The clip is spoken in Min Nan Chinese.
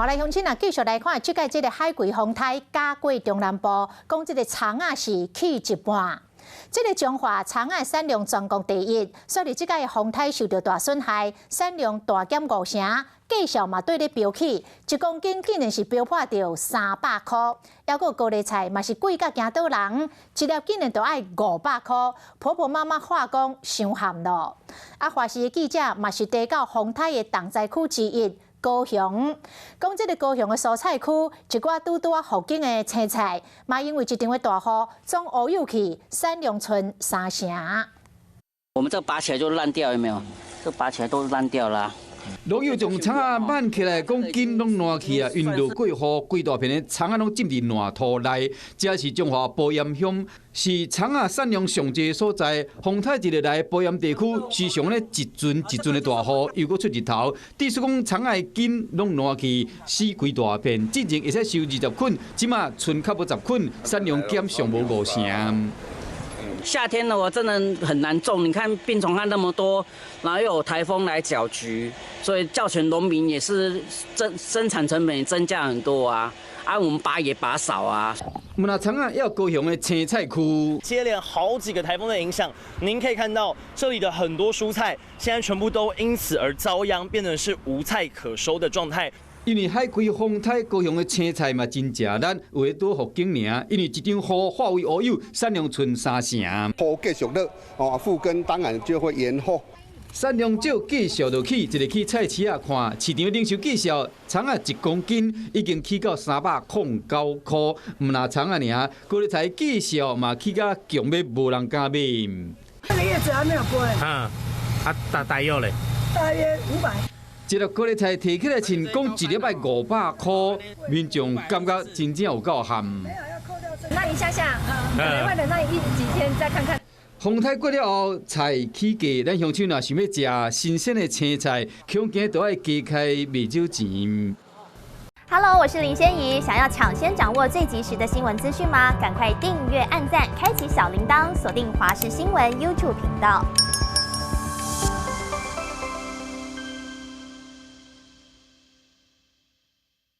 好來，鄉親啊，繼續來看，這屆這个海葵風颱軋過中南部，講這个蔥仔是去一半。這个彰化蔥仔產量全國第一，所以這屆風颱受著大損害，產量大減五成，價數嘛綴咧飆起，1公斤竟然是飆破著300箍。猶閣高麗菜嘛是貴甲驚倒人，一粒竟然都愛500箍，婆婆媽媽話講傷譀咯。啊，華視的記者嘛是踮到風颱的重災區之一。高雄，講這个高雄的蔬菜區，一寡拄拄仔復耕的青菜，嘛因為這場的大雨，總烏有去，產量賰三成。我們這拔起來就爛掉，有沒有？這拔起來都爛掉了。農友將蔥仔挽起來，講根攏爛去啊！因落過雨，規大片的蔥仔攏浸佇爛土內。這是彰化埔鹽鄉，是蔥仔產量上濟所在。風颱一落來，埔鹽地區時常咧一陣一陣的大雨，又閣出日頭。意思講蔥仔的根攏爛去，死規大片。之前會使收20捆，這馬賰較無10捆，產量減上無五成。夏天呢，我真的很難種。你看病蟲害那麼多，然後又有颱風來攪局，所以造成農民也是增生產成本增加很多啊。啊，我們拔也拔少啊。毋但蔥仔，也有高雄的青菜區，接連好幾個颱風的影響，您可以看到這裡的很多蔬菜現在全部都因此而遭殃，變成是無菜可收的狀態。因為海葵風颱，高雄的青菜嘛真食力，有的拄復耕爾，因為一場雨化為烏有，產量賰三成。雨繼續落，哦，復耕當然就會延後。產量少，繼續落去，一个去菜市仔看，市場零售價數，蔥仔1公斤已經起到309箍，毋但蔥仔爾，高麗菜價數嘛起甲強欲無人敢買。那個葉子還沒有剝。嗯，啊大大約咧？大約500。一粒高麗菜提起來稱，講一粒愛500箍，民眾感覺真正有夠譀。那一下下，可能會等到一幾天再看看。風颱過了後，菜起價，咱鄉親若想欲食新鮮的青菜，恐驚都愛加開袂少錢。 Hello，我是林仙怡，想要搶先掌握最及時的新聞資訊嗎？趕快訂閱、按讚、開啟小鈴鐺，鎖定華視新聞 YouTube 頻道。